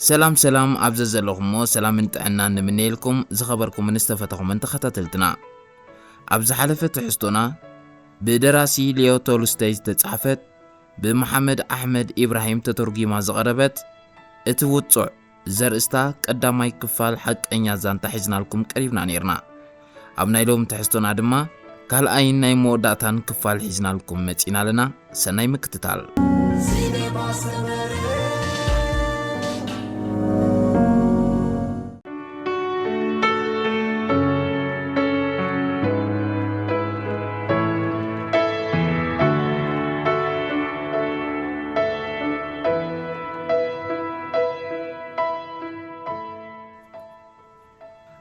ሰላም ሰላም፣ ኣብ ዘዘለኹሞ ሰላምን ጥዕናን ንምነየልኩም ዝኸበርኩምን ዝተፈተኹምን ተኸታተልትና። ኣብ ዝሓለፈ ትሕዝቶና ብደራሲ ሊዮ ቶልስተይ ዝተጻሕፈት ብመሓመድ ኣሕመድ ኢብራሂም ተተርጒማ ዝቐረበት እቲ ውጹዕ ዘርእስታ ቀዳማይ ክፋል ሓቀኛ ዛንታ ሒዝናልኩም ቀሪብና ነይርና። ኣብ ናይ ሎም ትሕዝቶና ድማ ካልኣይን ናይ መወዳእታን ክፋል ሒዝናልኩም መጺና ኣለና። ሰናይ ምክትታል።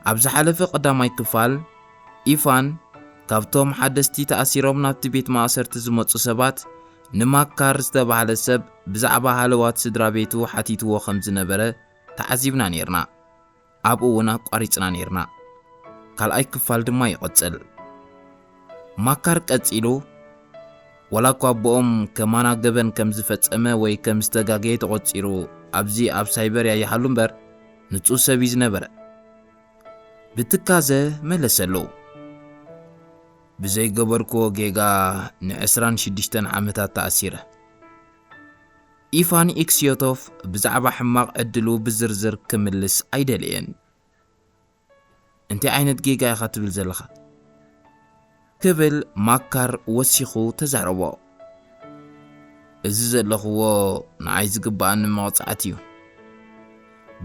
ኣብ ዝሓለፈ ቀዳማይ ክፋል፣ ኢፋን ካብቶም ሓደስቲ ተኣሲሮም ናብቲ ቤት ማእሰርቲ ዝመጹ ሰባት ንማካር ዝተባህለ ሰብ ብዛዕባ ሃለዋት ስድራ ቤቱ ሓቲትዎ ከም ዝነበረ ተዓዚብና ነይርና። ኣብኡ እውን ኣቋሪጽና ነይርና። ካልኣይ ክፋል ድማ ይቕጽል። ማካር ቀጺሉ፣ ዋላ እኳ ኣቦኦም ከማና ገበን ከም ዝፈጸመ ወይ ከም ዝተጋገየ ተቖጺሩ ኣብዚ ኣብ ሳይበርያ ይሃሉ እምበር፣ ንጹህ ሰብ እዩ ዝነበረ። ብትካዘ መለሰሉ። ብዘይገበርክዎ ጌጋ ንዕስራን ሽዱሽተን ዓመታት ተኣሲረ። ኢፋን ኢክስዮቶፍ ብዛዕባ ሕማቕ ዕድሉ ብዝርዝር ክምልስ ኣይደለየን። እንታይ ዓይነት ጌጋ ኢኻ ትብል ዘለኻ? ክብል ማካር ወሲኹ ተዛረቦ። እዚ ዘለኽዎ ንዓይ ዝግብኣኒ መቕጻዕቲ እዩ፣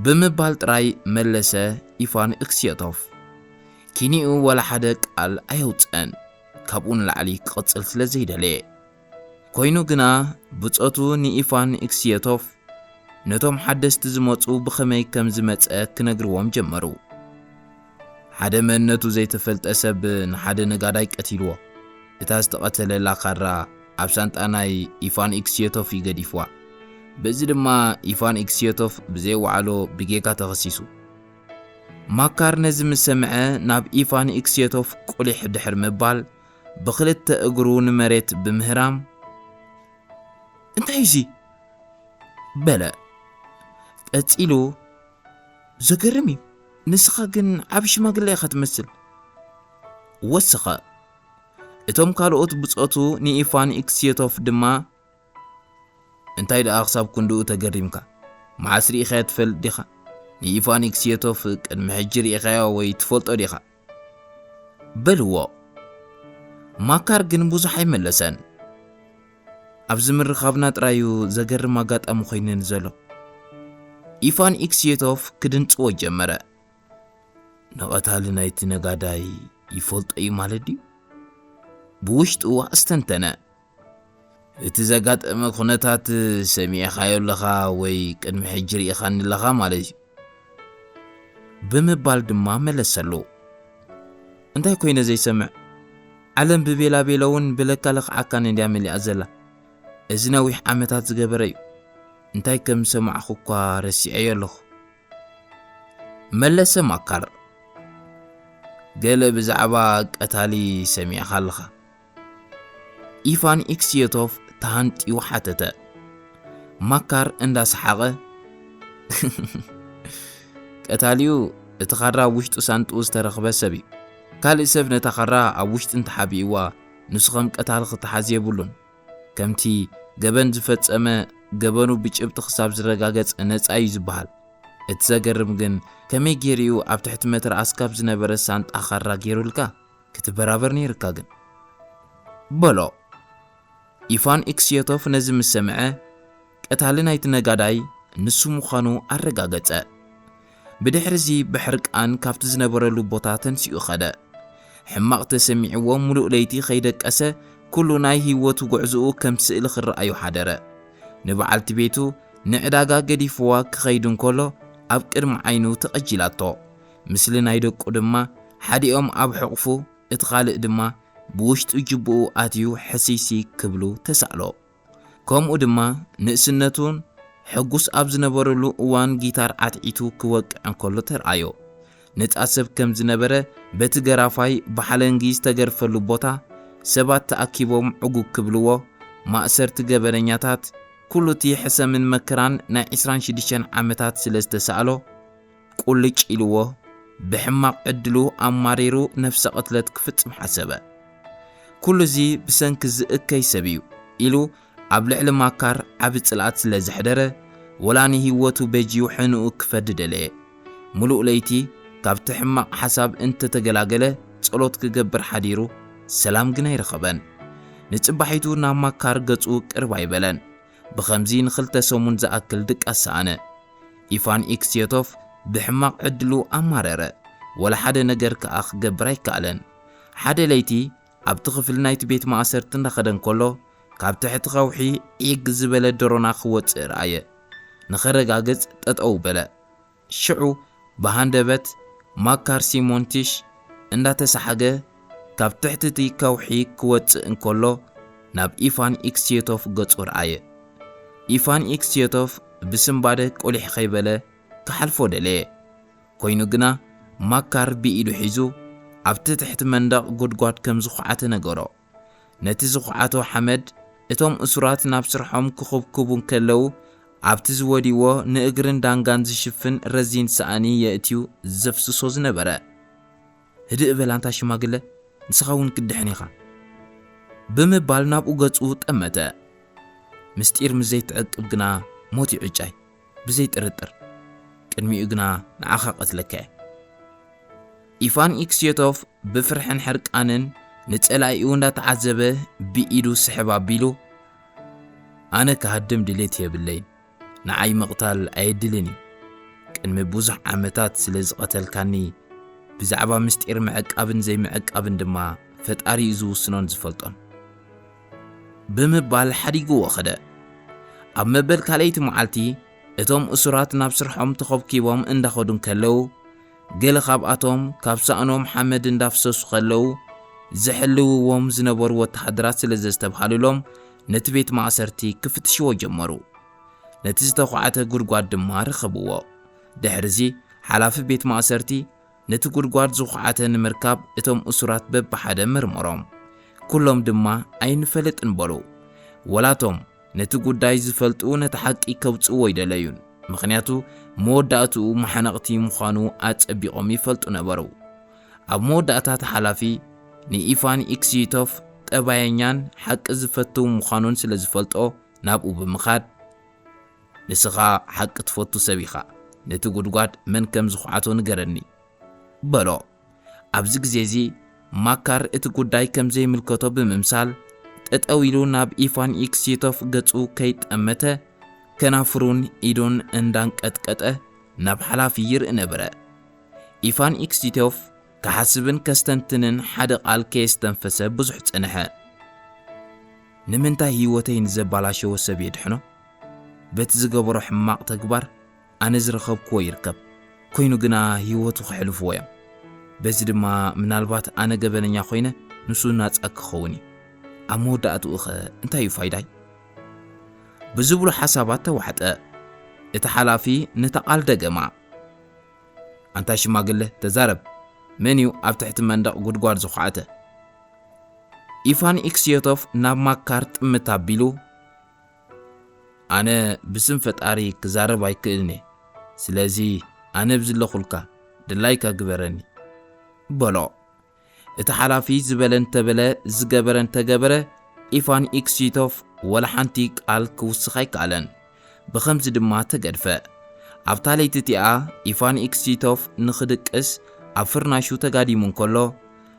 ብምባል ጥራይ መለሰ ኢፋን ኢክስዮቶፍ። ኪኒኡ ወላ ሓደ ቃል ኣየውጽአን፣ ካብኡ ንላዕሊ ክቕጽል ስለ ዘይደለየ። ኮይኑ ግና ብጾቱ ንኢፋን ኢክስዮቶፍ ነቶም ሓደስቲ ዝመጹ ብኸመይ ከም ዝመጸ ክነግርዎም ጀመሩ። ሓደ መንነቱ ዘይተፈልጠ ሰብ ንሓደ ነጋዳይ ቀቲልዎ። እታ ዝተቐተለላ ካራ ኣብ ሳንጣ ናይ ኢፋን ኢክስዮቶፍ እዩ ገዲፍዋ። በዚ ድማ ኢፋን ኢክስዮቶፍ ብዘይ ዋዕሎ ብጌጋ ተኸሲሱ። ማካር ነዚ ምስ ሰምዐ ናብ ኢፋን ኢክስዮቶፍ ቁሊሕ ድሕር ምባል ብኽልተ እግሩ ንመሬት ብምህራም፣ "እንታይ እዩ እዚ?" በለ። ቀጺሉ፣ "ዘገርም እዩ። ንስኻ ግን ዓቢ ሽማግለ ኢኻ ትመስል." ወሰኸ። እቶም ካልኦት ብጾቱ ንኢፋን ኢክስዮቶፍ ድማ፣ "እንታይ ደኣ ክሳብ ክንድኡ ተገሪምካ? መዓስ ርኢኻዮ ትፈልጥ ዲኻ? ንኢፋን ኢክስዮቶፍ ቅድሚ ሕጂ ርኢኻዮ ወይ ትፈልጦ ዲኻ?" በልዎ። ማካር ግን ብዙሕ ኣይመለሰን። ኣብዚ ምርኻብና ጥራይ እዩ ዘገርም ኣጋጣሚ ኮይኑኒ ዘሎ። ኢፋን ኢክስዮቶፍ ክድንጽዎ ጀመረ። "ንቐታሊ ናይቲ ነጋዳይ ይፈልጦ እዩ ማለት ድዩ?" ብውሽጡ ኣስተንተነ። "እቲ ዘጋጠመ ኩነታት ሰሚዕኻዮ ኣለኻ ወይ ቅድሚ ሕጂ ርኢኻኒ ኣለኻ ማለት እዩ?" ብምባል ድማ መለሰሉ። "እንታይ ኮይነ ዘይሰምዕ? ዓለም ብቤላቤሎውን ብለካለኽዓካን እንድያ መሊኣ ዘላ። እዚ ነዊሕ ዓመታት ዝገበረ እዩ። እንታይ ከም ዝሰማዕኹ እኳ ረሲዐዮ ኣለኹ።" መለሰ ማካር። "ገለ ብዛዕባ ቀታሊ ሰሚዕኻ ኣለኻ?" ኢፋን ኢክስዮቶፍ ተሃንጥዩ ሓተተ። ማካር እንዳሰሓቐ፣ "ቀታሊኡ እቲ ካራ ኣብ ውሽጡ ሳንጥኡ ዝተረኽበ ሰብ እዩ። ካልእ ሰብ ነታ ካራ ኣብ ውሽጢ እንተሓቢእዋ፣ ንሱ ከም ቀታሊ ክተሓዝ የብሉን። ከምቲ ገበን ዝፈጸመ፣ ገበኑ ብጭብጢ ክሳብ ዝረጋገጽ ነጻ እዩ ዝበሃል። እቲ ዘገርም ግን፣ ከመይ ገይሩ እዩ ኣብ ትሕቲ መትርኣስ ካብ ዝነበረ ሳንጣ ካራ ገይሩልካ? ክትበራበር ነይርካ ግን?" በሎ። ኢፋን ኢክስዮቶፍ ነዚ ምስ ሰምዐ፣ ቀታሊ ናይቲ ነጋዳይ ንሱ ምዃኑ ኣረጋገጸ። ብድሕሪዚ ብሕርቃን ካብቲ ዝነበረሉ ቦታ ተንሲኡ ኸደ። ሕማቕ ተሰሚዕዎ፣ ምሉእ ለይቲ ከይደቀሰ፣ ኩሉ ናይ ህይወቱ ጉዕዞኡ ከም ስእሊ ክረኣዮ ሓደረ። ንበዓልቲ ቤቱ ንዕዳጋ ገዲፍዋ ክኸይድ እንከሎ፣ ኣብ ቅድሚ ዓይኑ ተቐጂላቶ። ምስሊ ናይ ደቁ ድማ፣ ሓዲኦም ኣብ ሕቑፉ፣ እቲ ካልእ ድማ ብውሽጢ ጅብኡ ኣትዩ ሕስይስይ ክብሉ ተሳእሎ። ከምኡ ድማ ንእስነቱን ሕጉስ ኣብ ዝነበረሉ እዋን ጊታር ዓትዒቱ ክወቅዕ እንከሎ ተርኣዮ። ነጻ ሰብ ከም ዝነበረ በቲ ገራፋይ ብሓለንጊ ዝተገርፈሉ ቦታ ሰባት ተኣኪቦም ዕጉግ ክብልዎ፣ ማእሰርቲ ገበነኛታት ኩሉ እቲ ሕሰምን መከራን ናይ ዕስራን ሽዱሽተን ዓመታት ስለ ዝተሳእሎ፣ ቁልጭ ኢልዎ፣ ብሕማቕ ዕድሉ ኣማሪሩ ነፍሰ ቅትለት ክፍጽም ሓሰበ። "ኩሉ እዚ ብሰንኪ ዝእከይ ሰብ እዩ" ኢሉ ኣብ ልዕሊ ማካር ዓቢ ጽልኣት ስለ ዘሕደረ፣ ወላ ንህይወቱ በጅዩ ሕንኡ ክፈዲ ደለየ። ምሉእ ለይቲ ካብቲ ሕማቕ ሓሳብ እንተተገላገለ፣ ጸሎት ክገብር ሓዲሩ፣ ሰላም ግን ኣይረኸበን። ንጽባሒቱ ናብ ማካር ገጹ ቅርብ ኣይበለን። ብኸምዚ ንኽልተ ሰሙን ዝኣክል ድቃስ ሰኣነ። ኢፋን ኢክስዮቶፍ ብሕማቕ ዕድሉ ኣማረረ። ወላ ሓደ ነገር ከኣ ክገብር ኣይከኣለን። ሓደ ለይቲ ኣብቲ ክፍሊ ናይቲ ቤት ማእሰርቲ እንዳኸደ እንከሎ፣ ካብ ትሕቲ ከውሒ ዒግ ዝበለ ደሮና ክወጽእ ረኣየ። ንኸረጋግጽ ጠጠው በለ። ሽዑ ብሃንደበት ማካር ሲሞንቲሽ እንዳተሳሓገ ካብ ትሕቲ እቲ ከውሒ ክወጽእ እንከሎ፣ ናብ ኢፋን ኢክስዮቶፍ ገጹ ረኣየ። ኢፋን ኢክስዮቶፍ ብስንባደ ቁሊሕ ከይበለ ክሓልፎ ደለየ። ኮይኑ ግና፣ ማካር ብኢዱ ሒዙ ኣብቲ ትሕቲ መንደቕ ጉድጓድ ከም ዝኹዓተ ነገሮ። ነቲ ዝኹዓቶ ሓመድ እቶም እሱራት ናብ ስርሖም ክኹብኩቡ እንከለዉ፣ ኣብቲ ዝወድይዎ ንእግርን ዳንጋን ዝሽፍን ረዚን ሳእኒ የእትዩ ዘፍስሶ ዝነበረ። "ህድእ በል ኣንታ ሽማግለ፣ ንስኻ እውን ክትድሕን ኢኻ" ብምባል ናብኡ ገጹ ጠመተ። ምስጢር ምስ ዘይትዕቅብ ግና ሞት እዩ ዕጫይ፣ ብዘይ ጥርጥር። ቅድሚኡ ግና ንዓኻ ቀትለካ እየ። ኢፋን ኢክስዮቶፍ ብፍርሕን ሕርቃንን ንጸላኢኡ እንዳተዓዘበ ብኢዱ ስሕብ ኣቢሉ፣ "ኣነ ክሃድም ድሌት የብለይን። ንዓይ ምቕታል ኣየድልን እዩ። ቅድሚ ብዙሕ ዓመታት ስለ ዝቐተልካኒ፣ ብዛዕባ ምስጢር ምዕቃብን ዘይምዕቃብን ድማ ፈጣሪ እዩ ዝውስኖን ዝፈልጦን" ብምባል ሓዲግዎ ኸደ። ኣብ መበል ካልኣይቲ መዓልቲ፣ እቶም እሱራት ናብ ስርሖም ተኸብኪቦም እንዳኸዱ እንከለዉ፣ ገለ ካብኣቶም ካብ ሳእኖም ሓመድ እንዳፍሰሱ ከለዉ፣ ዝሕልውዎም ዝነበሩ ወተሃደራት ስለ ዘስተብሃሉሎም፣ ነቲ ቤት ማእሰርቲ ክፍትሽዎ ጀመሩ። ነቲ ዝተዃዕተ ጉድጓድ ድማ ረኸብዎ። ድሕርዚ፣ ሓላፊ ቤት ማእሰርቲ ነቲ ጉድጓድ ዝኹዓተ ንምርካብ እቶም እሱራት በብሓደ መርመሮም። ኩሎም ድማ ኣይንፈልጥን በሉ። ወላቶም ነቲ ጉዳይ ዝፈልጡ ነቲ ሓቂ ከውጽእዎ ኣይደለዩን። ምኽንያቱ መወዳእትኡ መሓነቕቲ ምዃኑ ኣጸቢቖም ይፈልጡ ነበሩ። ኣብ መወዳእታ እቲ ሓላፊ ንኢፋን ኢክስይቶፍ ጠባየኛን ሓቂ ዝፈትው ምዃኑን ስለ ዝፈልጦ ናብኡ ብምኻድ፣ "ንስኻ ሓቂ ትፈቱ ሰብ ኢኻ። ነቲ ጉድጓድ መን ከም ዝኹዓቶ ንገረኒ" በሎ። ኣብዚ ግዜ እዚ ማካር እቲ ጉዳይ ከም ዘይምልከቶ ብምምሳል፣ ጠጠው ኢሉ ናብ ኢፋን ኢክስይቶፍ ገጹ ከይጠመተ፣ ከናፍሩን ኢዱን እንዳንቀጥቀጠ ናብ ሓላፊ ይርኢ ነበረ። ኢፋን ኢክስይቶፍ ክሓስብን ከስተንትንን ሓደ ቃል ከየስተንፈሰ ብዙሕ ጸንሐ። "ንምንታይ ህይወተይ ንዘባላሸወ ሰብ የድሕኖ? በቲ ዝገበሮ ሕማቕ ተግባር ኣነ ዝረኸብክዎ ይርከብ። ኮይኑ ግና ህይወቱ ከሕልፍዎ እዮም። በዚ ድማ ምናልባት ኣነ ገበነኛ ኮይነ ንሱ ናጻ ክኸውን እዩ። ኣብ መወዳእትኡ ኸ እንታይ እዩ ፋይዳይ?" ብዝብሉ ሓሳባት ተዋሕጠ። እቲ ሓላፊ ነታ ቃል ደገማ። "ኣንታ ሽማግለ፣ ተዛረብ። መን እዩ ኣብ ትሕቲ መንደቕ ጉድጓድ ዝኹዓተ?" ኢፋን ኢክስዮቶፍ ናብ ማካር ጥምት ኣቢሉ፣ "ኣነ ብስም ፈጣሪ ክዛረብ ኣይክእልን እየ። ስለዚ ኣነ ብዝለኹልካ ድላይካ ግበረኒ" በሎ። እቲ ሓላፊ ዝበለ እንተበለ፣ ዝገበረ እንተገበረ፣ ኢፋን ኢክስይቶፍ ወላ ሓንቲ ቃል ክውስኽ ኣይከኣለን። ብኸምዚ ድማ ተገድፈ። ኣብታ ለይቲ እቲኣ፣ ኢፋን ኢክስይቶፍ ንኽድቅስ ኣብ ፍርናሹ ተጋዲሙ እንከሎ፣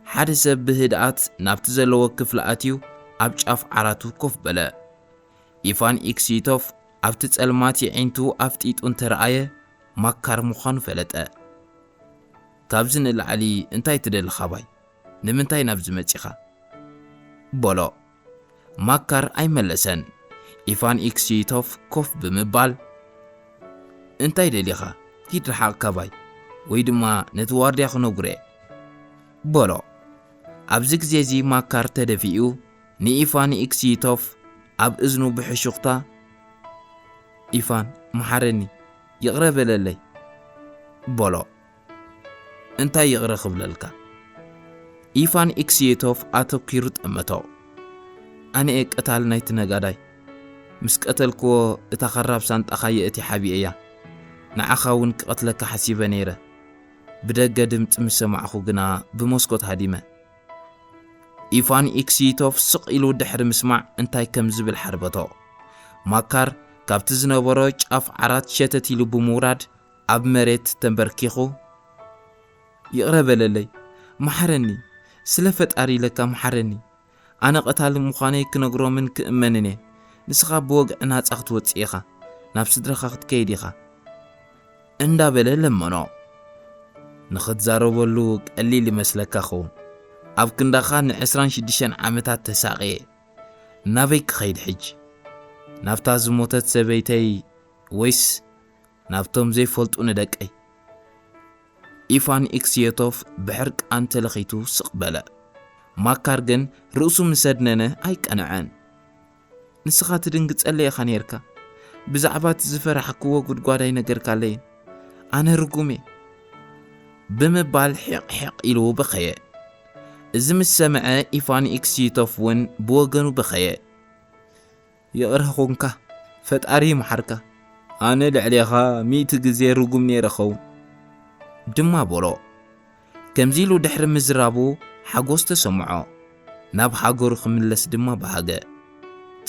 ሓደ ሰብ ብህድኣት ናብቲ ዘለዎ ክፍሊ ኣትዩ ኣብ ጫፍ ዓራቱ ኮፍ በለ። ኢፋን ኢክስይቶፍ ኣብቲ ጸልማት የዒንቱ ኣፍጢጡ እንተረኣየ፣ ማካር ምዃኑ ፈለጠ። "ካብዚ ንላዕሊ እንታይ ትደሊ ኻባይ? ንምንታይ ናብዚ መጺኻ?" በሎ። ማካር ኣይመለሰን። ኢፋን ኢክስይቶፍ ኮፍ ብምባል፣ "እንታይ ደሊኻ? ኪድ ርሓቕ ካባይ፣ ወይ ድማ ነቲ ዋርድያ ክነጉረ" በሎ። ኣብዚ ግዜ እዚ ማካር ተደፊኡ ንኢፋን ኢክስይቶፍ ኣብ እዝኑ ብሕሹኽታ፣ "ኢፋን፣ መሓረኒ፣ ይቕረ በለለይ" በሎ። "እንታይ ይቕረ ክብለልካ?" ኢፋን ኢክስይቶፍ ኣተኲሩ ጠመቶ። "ኣነ እየ ቀታል ናይቲ ነጋዳይ። ምስ ቀተልክዎ እታ ኸራብ ሳንጣኻ የእቲ ሓቢኤያ። ንዓኻ እውን ክቐትለካ ሓሲበ ነይረ። ብደገ ድምፂ ምስ ሰማዕኹ ግና ብመስኮት ሃዲመ። ኢፋን ኢክሲቶፍ ስቕ ኢሉ ድሕሪ ምስማዕ እንታይ ከም ዝብል ሓርበቶ። ማካር ካብቲ ዝነበሮ ጫፍ ዓራት ሸተት ኢሉ ብምውራድ ኣብ መሬት ተንበርኪኹ፣ "ይቕረ በለለይ፣ መሓረኒ፣ ስለ ፈጣሪ ኢለካ መሓረኒ። ኣነ ቀታሊ ምዃነይ ክነግሮምን ክእመንን እየ። ንስኻ ብወግዒ ናጻ ክትወጽእ ኢኻ፣ ናብ ስድራኻ ክትከይድ ኢኻ" እንዳበለ ለመኖ። ንኽትዛረበሉ ቀሊል ይመስለካ ኸውን። ኣብ ክንዳኻ ንዕስራን ሽዱሽተን ዓመታት ተሳቕየ። ናበይ ክኸይድ ሕጂ? ናብታ ዝሞተት ሰበይተይ ወይስ ናብቶም ዘይፈልጡ ንደቀይ? ኢፋን ኢክስዮቶፍ ብሕርቃን ተለኺቱ ስቕ በለ። ማካር ግን ርእሱ ምስ ኣድነነ ኣይቀንዐን። "ንስኻ ትድንግጸለይ ኢኻ ነይርካ። ብዛዕባ እቲ ዝፈራሕክዎ ጉድጓድ ኣይነገርካለይን። ኣነ ርጉም እየ" ብምባል ሒቕ ሒቕ ኢሉ በኸየ። እዚ ምስ ሰምዐ ኢፋን ኢክስዮቶፍ እውን ብወገኑ በኸየ። "ይቕረ ኹንካ፣ ፈጣሪ ይምሓርካ። ኣነ ልዕሌኻ ሚእቲ ግዜ ርጉም ነይረ ኸውን" ድማ በሎ። ከምዚ ኢሉ ድሕሪ ምዝራቡ ሓጎስ ተሰምዖ። ናብ ሃገሩ ክምለስ ድማ በሃገ።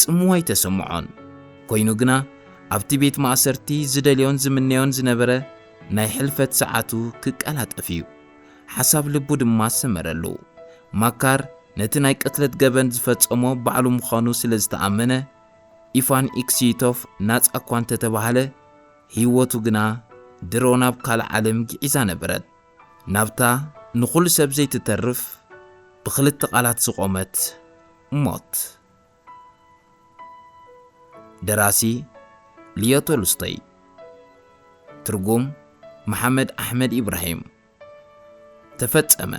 ጽምዋ ኣይተሰምዖን። ኮይኑ ግና ኣብቲ ቤት ማእሰርቲ ዝደልዮን ዝምነዮን ዝነበረ ናይ ሕልፈት ሰዓቱ ክቀላጠፍ እዩ። ሓሳብ ልቡ ድማ ሰመረሉ። ማካር ነቲ ናይ ቅትለት ገበን ዝፈጸሞ ባዕሉ ምዃኑ ስለ ዝተኣመነ፣ ኢፋን ኢክሲቶፍ ናጻ እኳ እንተተባህለ፣ ህይወቱ ግና ድሮ ናብ ካልእ ዓለም ግዒዛ ነበረት። ናብታ ንኹሉ ሰብ ዘይትተርፍ ብኽልተ ቃላት ዝቖመት ሞት። ደራሲ ሊዮ ቶልስቶይ። ትርጉም መሓመድ ኣሕመድ ኢብራሂም። ተፈጸመ።